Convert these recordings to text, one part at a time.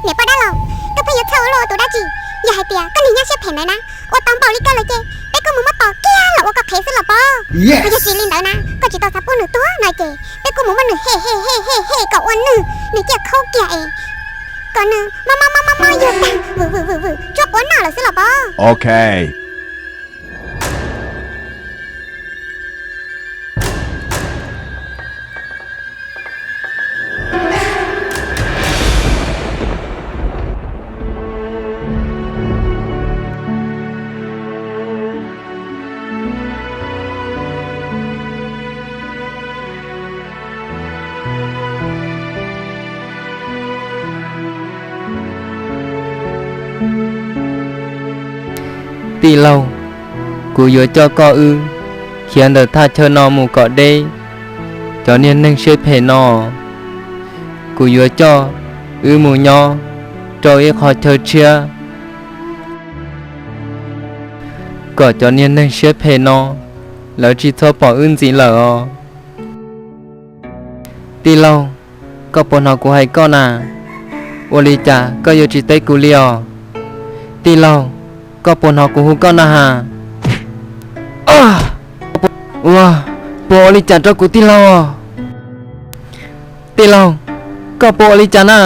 Niam poj dab laug, koj pheej yuav txhawj ua luaj ua tus dab tsi? Yog hais tias koj niag nyab siab phem ntawd na, ua tau npaum li koj lawm ces peb kuj mus muab tos kiag los ua koj qhev xwb los pob. Yog tsis li ntawd na, koj tsis tau xav pub nws tuag no ces peb kuj mus muab nws hem hem hem hem hem kom ua nwj nws ciaj khaub kiag es kom nws mob mob mob mob mob yug tag vwm vwm vwm vwm tsuab quav noj lawm xwb los pob. Tij laug, kuv yuav coj koj wb khiav ntawm thaj chaw no mus kom deb. Cov niag neeg siab phem no, kuv yuav coj wb mus nyob rau ib qho chaw tshiab, kom cov niag neeg siab phem no lawv tsis txhob pom wb ntxiv lawm os. Tij laug, koj puas hnov kuv hais koj na? Ua li cas koj yuav tsis teb kuv li os? Tij laug, koj puas hnov kuv hu koj na has? Ua, puas ua li cas rau kuv tij laug? Tij laug, koj puas ua li cas na?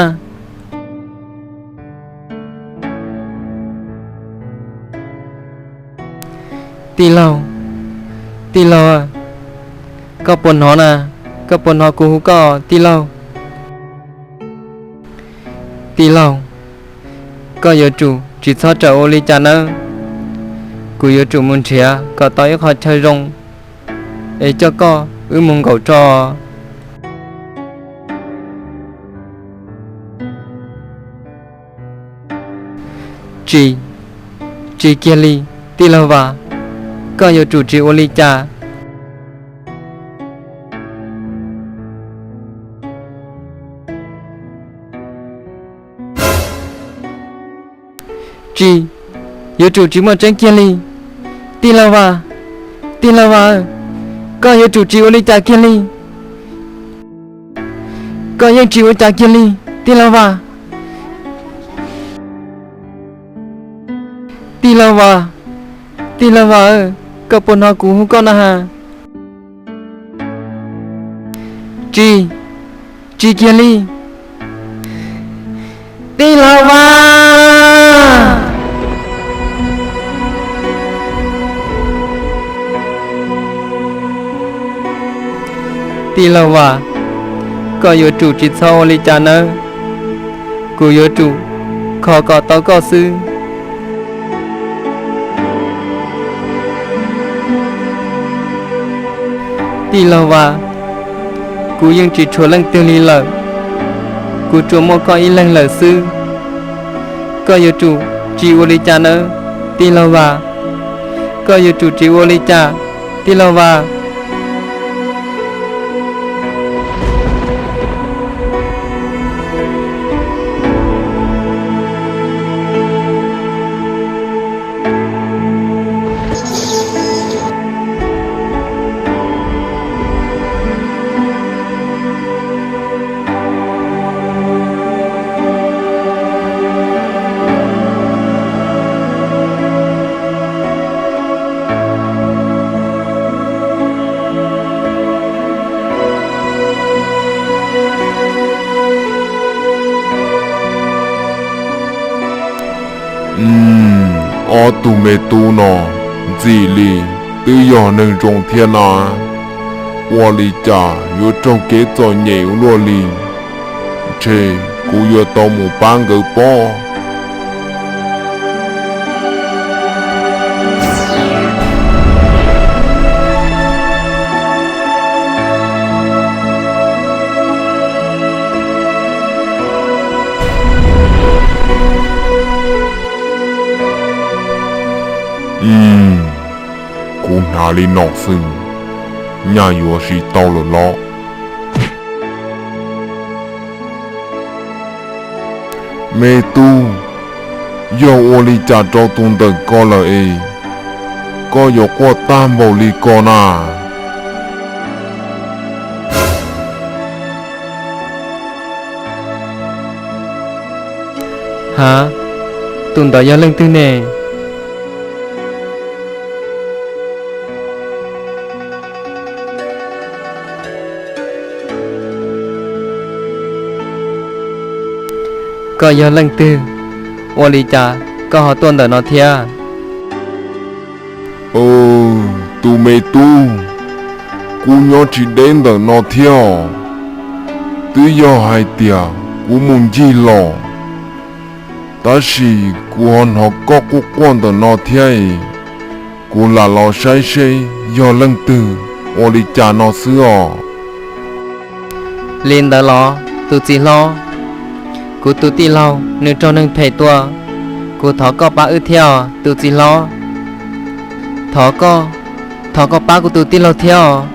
Tij laug, tij laug, koj puas hnov na? Koj puas hnov kuv hu koj tij laug? Tij laug, koj yuav tsum tsis txhob rawm ua li cas nawb. Kuv yuav tsum mus nrhiav kom tau ib qho chaw zoo es coj koj wb mus nkaum tso. Tsis, tsis kiag li, tij laug Vas, koj yuav tsum tsis ua li cas. Tsis, yuav tsum tsis muaj tseeb kiag li. Tij laug Vas, tij laug Vas, koj yuav tsum tsis ua li cas kiag li. Koj yeej tsis ua cas kiag li, tij laug Vas. Tij laug Vas, tij laug Vas, koj puas hnov kuv hu koj na has? Tsis, tsis kiag li. Tij laug Vas. Tij laug Vas, koj yuav tsum tsis txhob ua li cas nawb. Kuv yuav tsum kho kom tau koj xwb. Tij laug Vas, kuv yeej tsis tshuav leej twg li lawm, kuv tsuas muaj koj ib leeg lawm xwb. Koj yuav tsum tsis ua li cas nawb, tij laug Vas. Koj yuav tsum tsis ua li cas, tij laug Vas. Ob tug me tub no ntxim li twb yog neeg zoo thiab na. Ua li cas yuav raug kev txom nyem ua luaj li? Ntshe kuv yuav tau mus pab nkawd pob. Kuv hnav li no xwb, nyaj yuav siv tau lawm los. Me tub, yog ua li cas rau tus ntawm ko lawm es koj yuav quaj tag npaum li ko na? Ha, tus ntawd yog leej twg ne? Koj yog leej twg? Ua li cas koj ho tuaj ntawm no thiab? Tus me tub, kuv nyob tsis deb ntawm no thiab os. Twb yog hais tias kuv mus ncig los, tab sis kuv ho hnov koj quaj quaj ntawm no thiab es kuv lam los saib seb yog leej twg ua li cas no xwb os. Li ntawd los tus txiv hlob, kuv tus tij laug nws raug neeg phem tua, kuv thov koj pab wb thiab os tus txiv hlob. Thov koj, thov koj pab kuv tus tij laug thiab os.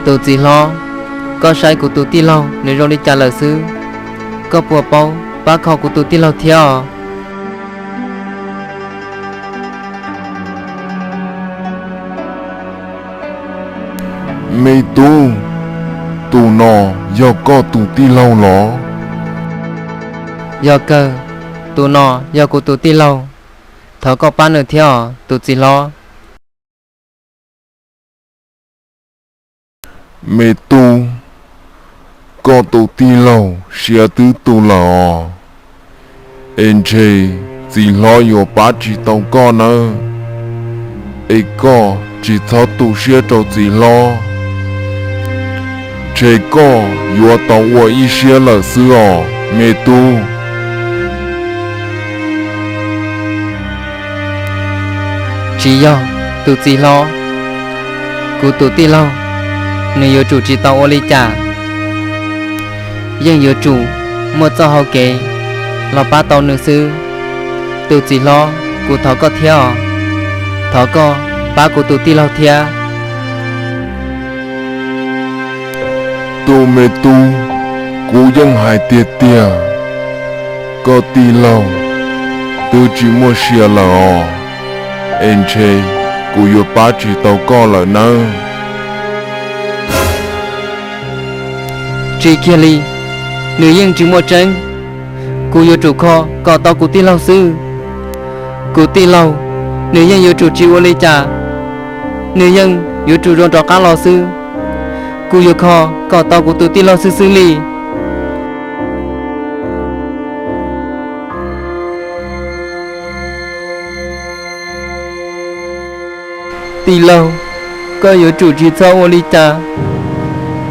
Tus txiv hlob, koj saib kuv tus tij laug nws zoo li cas lawm xwb, koj puas paub pab kho kuv tus tij laug thiab os? Me tub, tus no yog koj tus tij laug los? Yog kawg, tus no yog kuv tus tij laug, thov koj pab nws thiab os tus txiv hlob. Me tub, koj tus tij laug siav twb tu lawm os, es ntshe txiv hlob yuav pab tsis tau koj nawb. Es koj tsis txhob tu siab rau txiv hlob, ntshe koj yuav tau ua ib siab lawm xwb os me tub. Tsis yog, tus txiv hlob, kuv tus tij laug nws yuav tsum tsis tau ua li cas, yeej yuav tsum muaj txoj hau kev los pab tau nws xwb. Tus txiv hlob, kuv thov koj thiab os, thov koj pab kuv tus tij laug thiab. Tus me tub, kuv yeej hais tiag tiag, koj tij laug twb tsis muaj sia lawm os, es ntshe kuv yuav pab tsis tau koj lawm nawb. Tsis kiag li, nws yeej tsis muaj tseeb, kuv yuav tsum kho kom tau kuv tij laug xwb. Kuv tij laug, nws yeej yuav tsum tsis ua li cas, nws yeej yuav tsum zoo rov qab los xwb. Kuv yuav kho kom tau kuv tus tij laug xwb xwb li. Tij laug, koj yuav tsum tsis txhob ua li cas,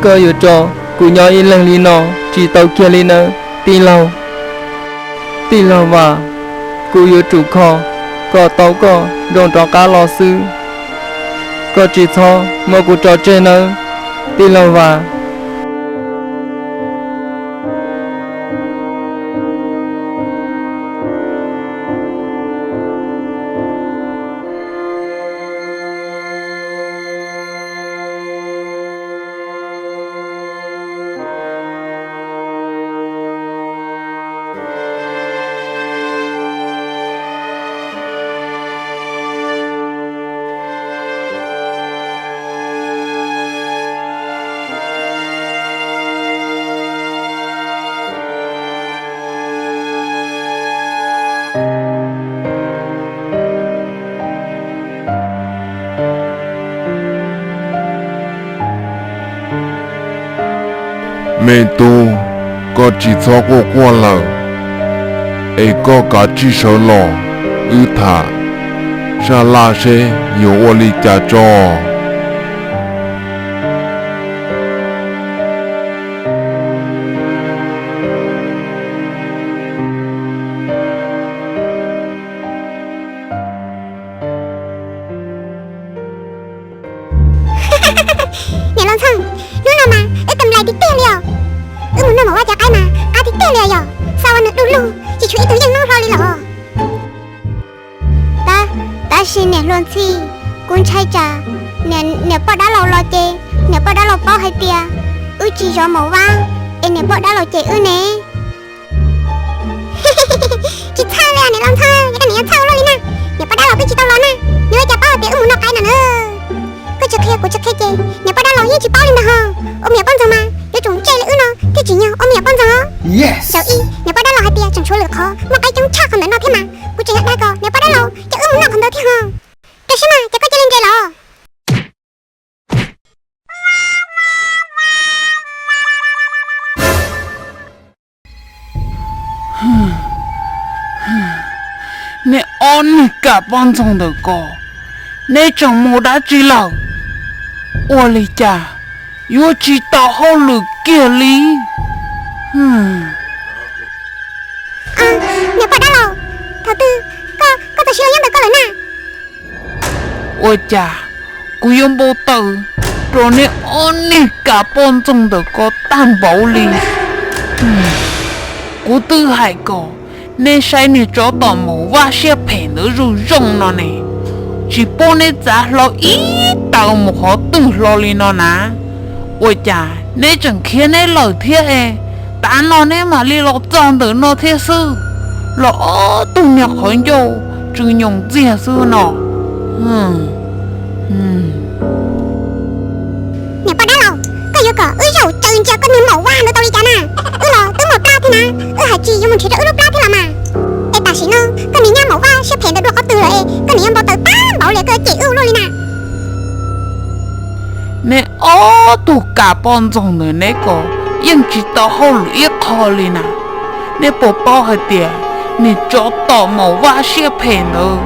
koj yuav tso kuv nyob ib leeg li no tsis tau kiag li nawb tij laug. Tij laug Vam, kuv yuav tsum kho kom tau koj zoo rov qab los xwb, koj tsis txhob muab kuv tso tseg nawb tij laug Vam. Me tub, koj tsis txhob quaj quaj lawm, es koj kav tsij sawv los wb tham sab laj seb yuav ua li cas tso. Niam Laus Ntxhoo, hnub no mas wb kam lais tiag tiag li os. Wb mus noj mov ua cov qaib mas qab tiag tiag li os yog, xa ua nws du lug tsis tshuav ib tug yeej noob hlo li los. Tab, tab Tab sis niam hluas ntxhi, kuv ntshai tsam niam poj dab laus los ces niam poj dab laus paub hais tias wb tsis zov maum Vab es niam poj dab laus cem wb ne. Tsis txhawj li niam laus ntxhw, yog koj niam yuav txhawj ua luaj li na, niam poj dab laus twb tsis tau los na, nws ua cas paub hais tias wb mus noj qaib no na. Koj tsis qhia kuv tsis qhia ces niam poj dab laus yeej tsis paub li ntag ho. Ua me nyuam poj ntxoog mas yuav tsum ntsej li wb no thiaj tsim nyog ua me nyuam poj ntxoog os. Zaum ib niam poj dab laus hais tias tseem tshuav lwm qhov muaj qaib coob tshaj qhov ntawm no thiab mas kuv tseem yog dag kom niam poj dab laus coj wb mus noj qhov ntawd thiab ho. Koj siab mas ces koj cia li nres los. Neb ob niag kam poj ntxoog ntawm ko, neb tseem mus dab tsi lawm? Ua li cas yuav tsis tau hauj lwm kiag li? Niam poj dab laus, thaum twg koj txawm siv los nyob ntawm koj lawm na? Ua cas kuv yuav npau taws rau neb ob niag kam poj ntxoog ntawm ko tag npaum li? Kuv twb hais kom neb saib niag tsov tom maum Vaj siab phem ntawd zoo zoo no ne, tsis pub neb txav hlo ib taws mus qhov twg hlo li no na. Ua cas neb tseem khiav neb lawm thiab es, tav no neb mam li los txog ntawm no thiab xwb, los ob tug niag qhov ncauj tsw nyoos ntxiag xwb no. Niam poj dab laus, koj yuav kom wb zaum tsaws ntsia koj niag maum Vaj ntawd tau li cas na? Wb los twb mus plab thiab na, wb hais tsis yuav mus nrhiav rau wb lub plab thiab los mas. Es tam sim no koj niag nyab maum Vaj siab phem ntawd dua qhov twg lawm es koj niag yuav npau taws tag npaum li koj cem wb ua luaj li na? Neb ob tug kam poj ntxoog ntawm neb ko yeej tsis tau hauj lwm ib qho li na. Neb puas paub hais tias niag tsov tom maum Vaj siab phem ntawd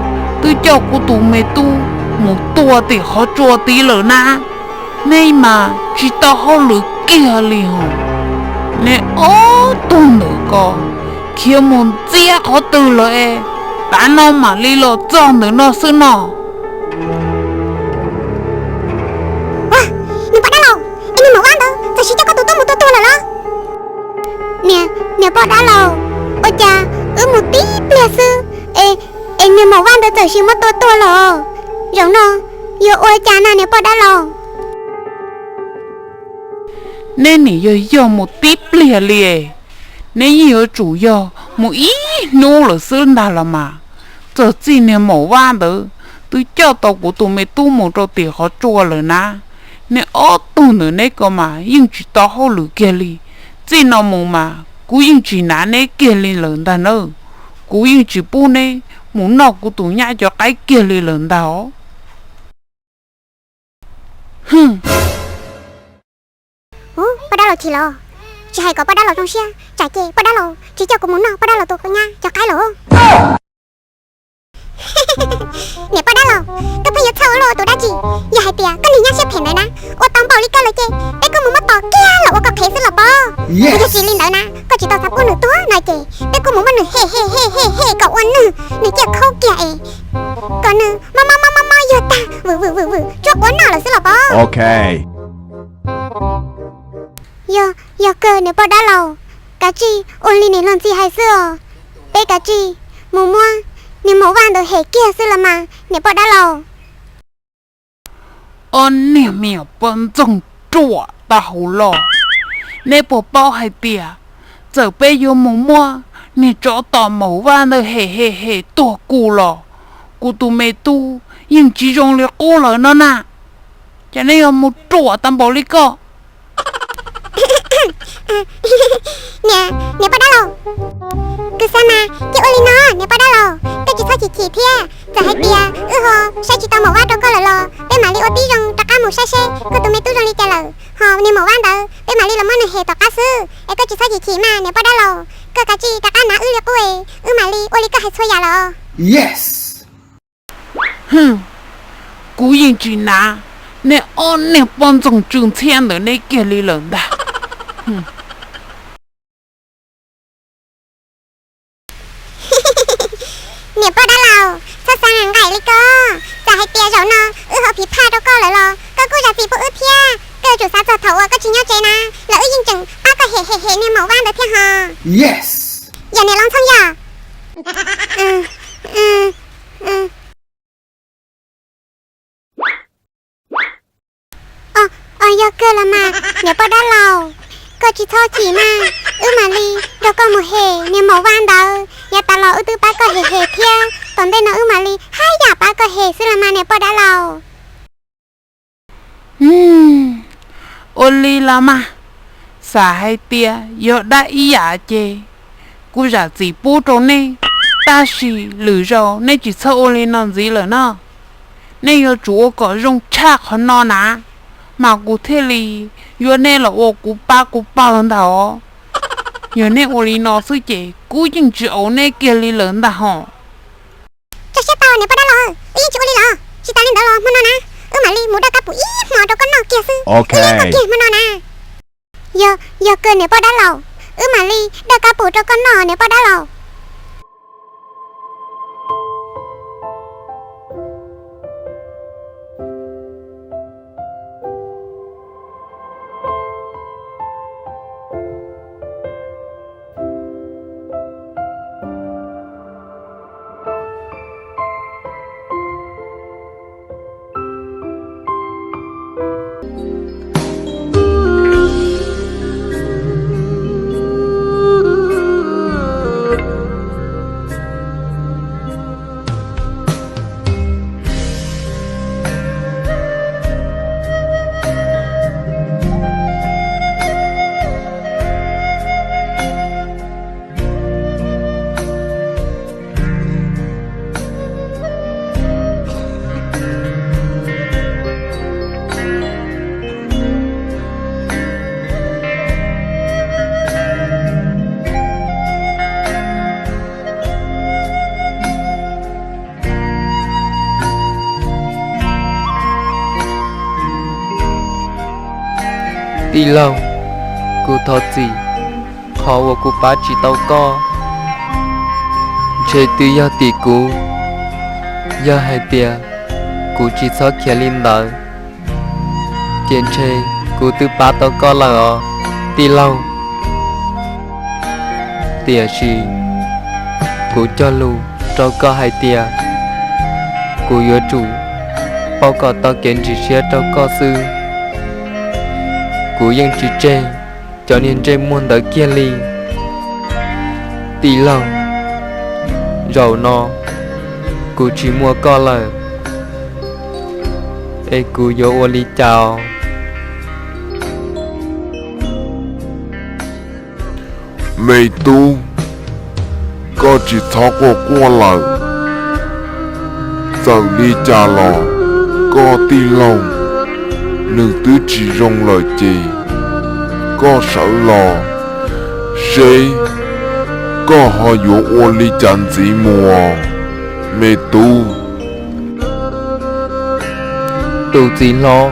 twb coj kuv tus me tub mus tua tim qhov tsua tid lawm na? Neb mas tsis tau hauj lwm kiag li ho. Neb ob tug ntawm ko khiav mus ntxiab qhov twg lawm es, tav no mam li los txog ntawm no xwb no. Niam poj dab laus, es niag maum Vaj ntawd txawm sis coj koj tus tub mus tua tuag lawm los? Niam poj dab laus, ua cas wb mus tib pliag xwb es niag maum Vaj ntawd txawm sis muab tua tuag lawm? Zaum no yog ua cas na niam poj dab laus? Neb nim yog yog mus tib pliag li, neb yeej yuav tsum yog mus ib hnub lawm xwb ntag los mas. Txog txij niag maum Vaj ntawd twb coj tau kuv tus me tub mus rau tim qhov tsua lawm na. Neb ob tug ntawm neb ko mas yeej tsis tau hauj lwm kiag li. Txij no mus mas kuv yeej tsis hnav neb kiag li lawm ntag nawb. Kuv yeej tsis pub neb mus noj kuv tus nyab cov qaib kiag li lawm ntag os. Ub, poj dab laus chim los, tsis hais kom poj dab laus zoo siab, tsam ces poj dab laus tsis coj kuv mus noj poj dab laus tus nyab cov qaib lawm. Niam poj dab laus, koj pheej yuav txhawj ua luaj ua tus dab tsi? Yog hais tias koj niag nyab siab phem ntawd na, ua tau npaum li koj lawm ces peb kuj mus muab tom kiag los ua koj qhev xwb los pob. Yog tsis li ntawd na, koj tsis tau xav pub nws tuag no ces peb kuj mus muab nws hem hem hem hem hem kom ua nws, nws ciaj khaub kiag es kom nws mob mob mob mob mob yuag tag vwm vwm vwm vwm tsuab quav noj lawm xwb los pob. Yog, yog kawg niam poj dab laus, kav tsij ua li niam hluas ntxhi hais xwb os. Peb kav tsij mus muab niag maum Vaj ntawd hem kiag xwb los mas niam poj dab laus. Ob niag me nyuam poj ntxoog ruam tag hauv los, neb puas paub hais tias txawm peb yuav mus muab niag tsov tom maum Vaj ntawd hem hem hem tuag kuj los, kuv tus me tub yeej tsis zoo li qub lawm no na. Ces neb yuav mus ruam tag npaum li koj. Niam, niam poj dab laug, kuv xav mas cia ua li no niam poj dab laug, koj tsis txhob chim chim thiab. Txawm hais tias wb ho saib tsis tau maum Vaj rau koj lawm los peb mam li ua tib zoo rov qab mus saib seb koj tus me tub zoo li cas lawm, ho niag maum Vaj ntawd peb mam li los muab nws hem tom qab xwb. Es koj tsis txhob chim chim mas niam poj dab laug, koj kav tsij rov qab hnav wb li qub es wb mam li ua li koj hais txhua yam los. Kuv yeej tsis hnav neb ob niag poj ntxoog tsw ntxhiab ntawm neb kiag li lawm ntag. Niam poj dab laug, txhob xav nqaim li koj. Txawm hais tias zaum no wb ho phiv phaj rau koj lawm los koj kuj zam txim pub wb thiab. Koj yuav tsum xav txog thaum uas koj tsis nyob tsev na, los wb yeej tseem pab koj hem hem hem niag maum Vaj ntawd thiab ho. Yog niam laus Ntxhoo yog? Kawg los mas niam poj dab laug, koj tsis txhob chim na, wb mam li nrog koj mus hem niag maum Vaj ntawd, yav tas los wb twb pab koj hem hem thiab, tom ntej no wb mam li haj yam pab koj hem xwb los mas niam poj dab laug. Ua li los mas, xav hais tias yog dab ib yam ces kuv zam txim pub rau nej, tab sis lwm zaus nej tsis txhob ua li no ntxiv lawm no. Nej yuav tsum ua kom zoo tshaj qhov no na, mas kuv thiaj li yuav nej los ua kuv pab kuv pawg ntag os. Yog nej ua li no xwb ces kuv yeej tsis aus nej kiag li lawm ntag hos. Tso siab tau niam poj dab laug, wb yeej tsis ua li los, tsis tas li ntawd los hmo no na, wb mam li mus daj kab pum ib hmo rau koj noj kiag xwb, wb yeej noj kiag hmo no na. Yog, yog kawg niam poj dab laug, wb mam li daj kab pum rau koj noj niam poj dab laug. Tij laug, kuv thov txim qhov uas kuv pab tsis tau koj. Ntshe twb yog tim kuv, yog hais tias kuv tsis txhob khiav li ntawd, ces ntshe kuv twb pab tau koj lawm os tij laug. Tiam sis kuv cog lus rau koj hais tias kuv yuav tsum pauj kom tau kev ntsig siab rau koj xwb. Kuv yeej tsis tseg cov niag ntsej muag ntawd kiag li. Tij laug, zaum no kuv tsis muaj koj lawm, es kuv yuav ua li cas os? Me tub, koj tsis txhob quaj quaj lawm. Txawm li cas los koj tij laug nws twb tsis zoo lawm ces koj sawv los seb koj ho yuav ua li cas ntxiv mus os, me tub. Tus txiv hlob,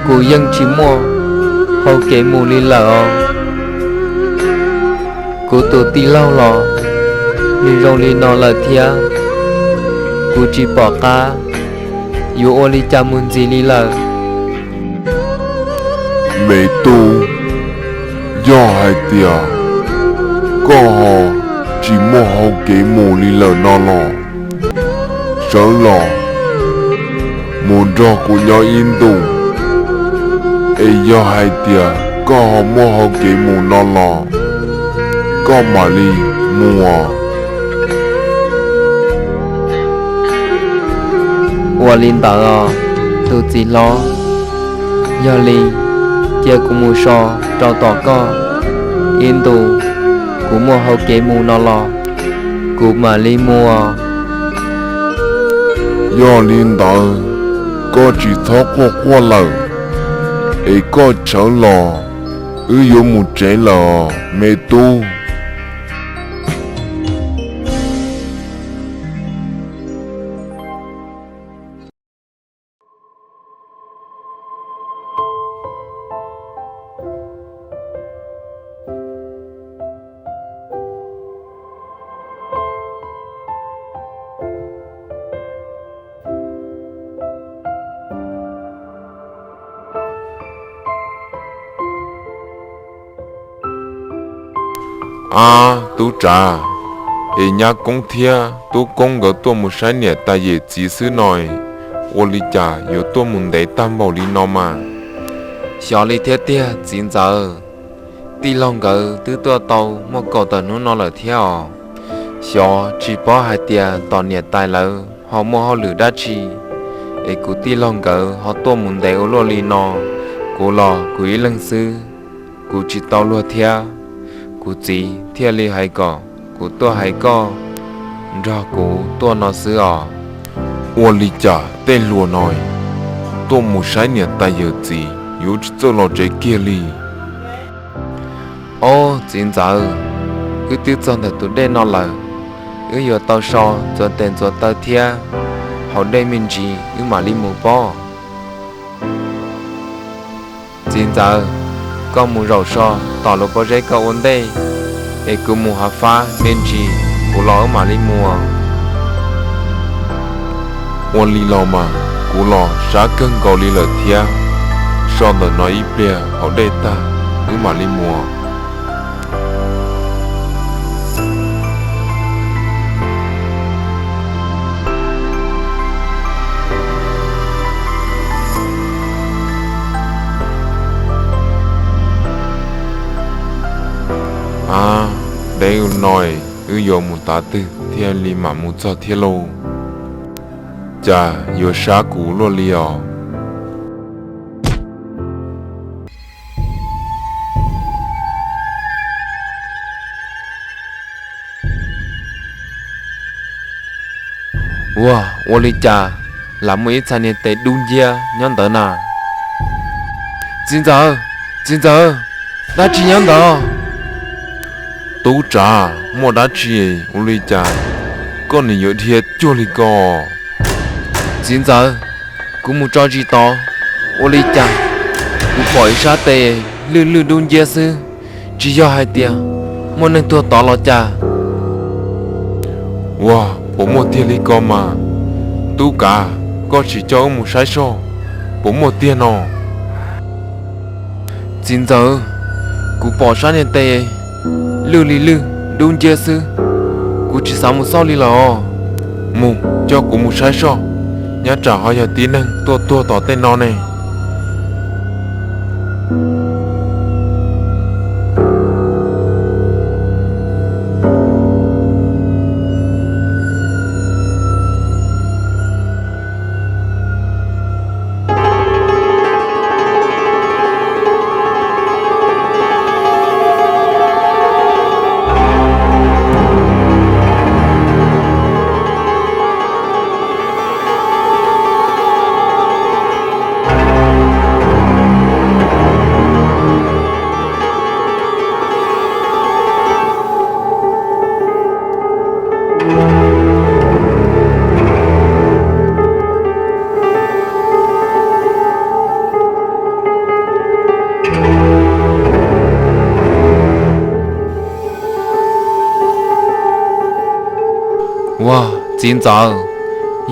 kuv yeej tsis muaj hau kev mus li lawm os. Kuv tus tij laug los nws zoo li no lawm thiab, kuv tsis pom qab yuav ua li cas mus ntxiv li lawm. Me tub, yog hais tias koj ho tsis muaj hau kev mus li lawm no los, sawv los mus nrog kuv nyob ib ntus, es yog hais tias koj ho muaj hau kev mus no los, koj mam li mus. Ua li ntawd os tus txiv hlob, yog li cia kuv mus so rau tom koj ib ntus, kuv muaj hau kev mus no los kuv mam li mus. Yog li ntawd, koj tsis txhob quaj quaj lawm, es koj sawv los, wb yuav mus tsev lawm os me tub. Ab, tub Tsav, es nyab Koob thiab tub Koob nkawd tuaj mus saib niam tais yawm txiv xwb no, ua li cas yuav tuaj mus ntev tag npaum li no mas? Xyov li thiab tiag txiv ntxawm, tij laug nkawd twb tuaj tau muaj kaum tawm hnub no lawm thiab os. Xyov tsis paub hais tias tom niam tais lawv ho muaj hauj lwm dab tsi es kuv tij laug nkawd ho tuaj mus ntev ua luaj li no. Kuv los kuv ib leeg xwb, kuv tsis tau luag thiab. Kuv txiv thiaj li hais kom kuv tuaj hais koj nrog kuv tuaj no xwb os. Ua li cas tej hluas no tuaj mus saib niam tais yawm txiv yuav tsis txawj los tsev kiag li? Ob txiv ntxawm, wb twb txog ntawm tus dej no lawm, wb yuav tau so ntxuav tes ntxuav taw thiab, haus dej me ntsis wb mam li mus pob. Txiv ntxawm, koj mus zaum so tom lub pob zeb ko ua ntej, es kuv mus hav fab me ntsis, kuv los wb mam li mus. Ua li los mas, kuv los sab kawg nkaus li lawm thiab. So ntawm no ib pliag haus dej tag, wb mam li mus. A, deb no wb yuav mus tav twg thiaj li mam mus txog thiab lauj? Cas yuav sab kuv luaj li os. Ua, ua li cas lam muaj ib txhais niag tes dub nciab nyob ntawd na? Txiv ntxawm, txiv ntxawm, dab tsi nyob ntawd? Tub Tsav, muaj dab tsi ua li cas koj nws yuav dhia cuag li ko? Txiv ntxawm, kuv mus tso zis tod, ua li cas kuv pom ib sab tes lwj lwj dub nciab xwb, tsis yog hais tias muaj neeg tuag tod los cas? Ua, puas muaj tiag li ko mas? Tub Kav, koj tsis coj wb mus saib soj, puas muaj tiag no? Txiv ntxawm, kuv pom sab niag tes lwj li lwj dub nciab xwb, kuv tsis xav mus xauj li lawm os. Mus, coj kuv mus saib soj, nyob tsam ho yog tib neeg tuaj tuag tom tej no ne. Ua, txiv ntxawm,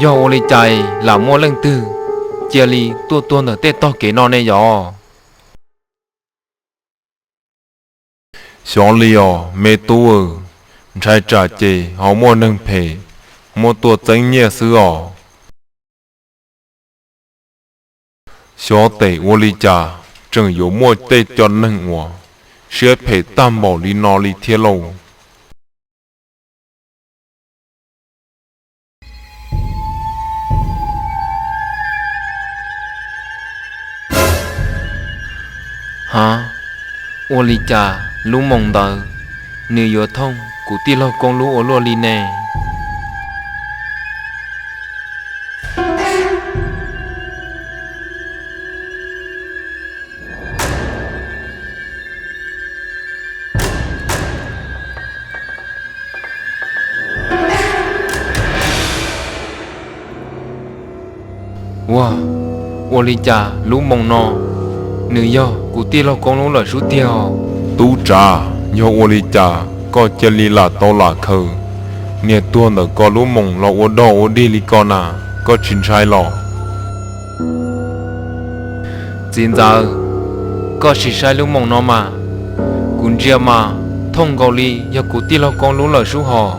yog ua li cas lam muaj leej twg cia li tuaj tuag ntawm tej tog kev no ne yog? Xyov li os me tub, ntshai tsam ces ho muaj neeg phem muab tuaj txeeb nyiaj xwb os. Xyov tes ua li cas tseem yuav muaj tej co neeg uas siab phem tag npaum li no li thiab lauj. Ha, ua li cas lub moos ntawd nws yuav thooj kuv tij laug koob lub ua luaj li ne? Ua, ua li cas lub moos no nws yog kuv tij laug koob lub lawm sub tiag os? Tub Tsav, yog ua li cas koj cia li lam tau lam khaws niag tuag ntawm koj lub moos los ua dog ua dig li ko na, koj tsis ntshai los? Txiv ntxawm, koj sim saib lub moos no mas, kuv ntsia mas thooj nkaus li yog kuv tij laug koob lub lawm sub hos.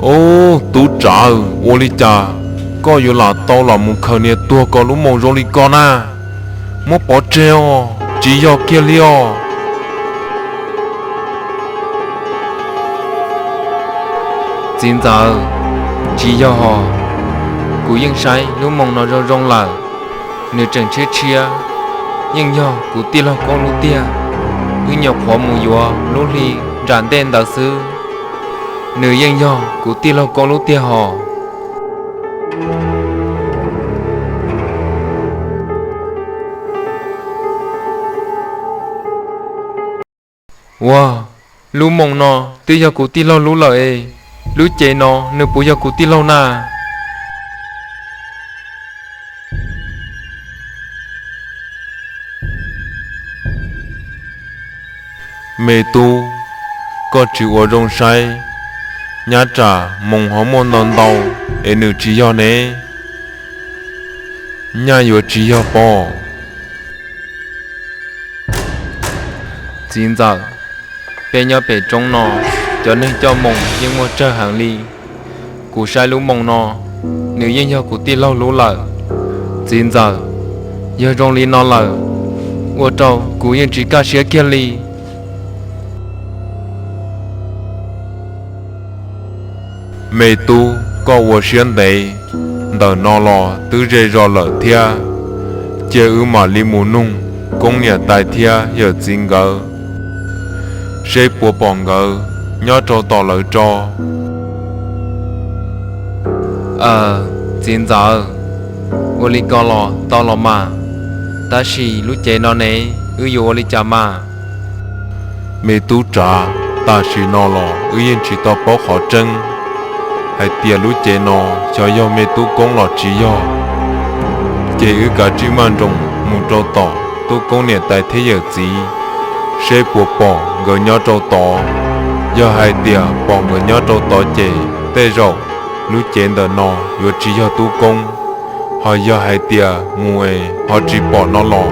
Ub, Tub Tsav, ua li cas koj yuav lam tau los mus khaws niag tuag ko lub moo zoo li ko na? Muab pov tseg os, tsis yog kiag li os. Txiv ntxawm, tsis yog hos, kuv yeej saib lub moo no zoo zoo lawm, nws tseem tshiab tshiab, yeej yog kuv tij laug Koob lub tiag, wb nyuam qhuav mus yuav lub hli nram ntej ntawd xwb, nws yeej yog kuv tij laug Koob lub tiag hos. Ua, lub moo no twb yog kuv tij laug lub lawm es, lub cev no nws puas yog kuv tij laug na? Me tub, koj tsis ua zoo saib, nyab tsam moo ho muaj ntau ntau es nws tsis yog ne, nyaj yuav tsis yog pob. Txiv ntxawm, peb nyob pem roob no, cov neeg coj moo yeej muaj tsawg heev li. Kuv saib lub moo no, nws yeej yog kuv tij laug lub lawm. Txiv ntxawm, yog zoo li no lawm, ua rau kuv yeej tsis kaj siab kiag li. Me tub, koj ua siab ntev, ntawm no los twb ze zos lawm thiab, cia wb mam li mus nug Koob niam tais thiab yawm txiv nkawd seb puas pom nkawd nyob rau tom lawv tso. Aw, txiv ntxawm, ua li ko los tau los mas, tab sis lub cev no ne, wb yuav ua li cas mas? Me tub Tsav, tam sim no los wb yeej tsis tau paub qhov tseeb hais tias lub cev no xyov yog me tub Koob los tsis yog, ces wb kav tsij maj nroos mus rau tom tub Koob niam tais thiab yawm txiv, seb puas pom nkawd nyob rau tod. Yog hais tias pom nkawd nyob rau tod ces tej zaum lub cev ntawm no yuav tsis yog tub Koob, ho yog hais tias mus es ho tsis pom no los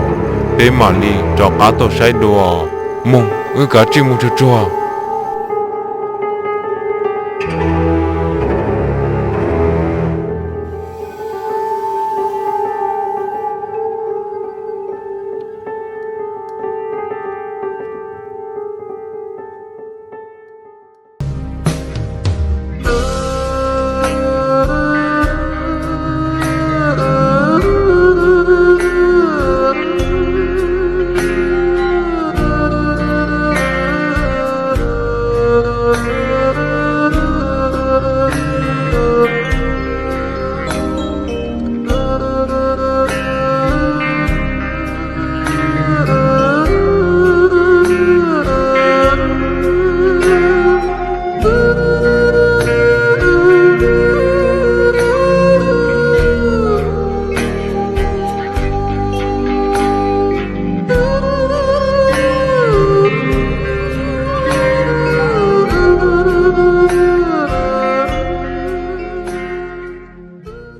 peb mam li rov qab tuaj saib dua. Mus, wb kav tsij mus tsuag tsuag.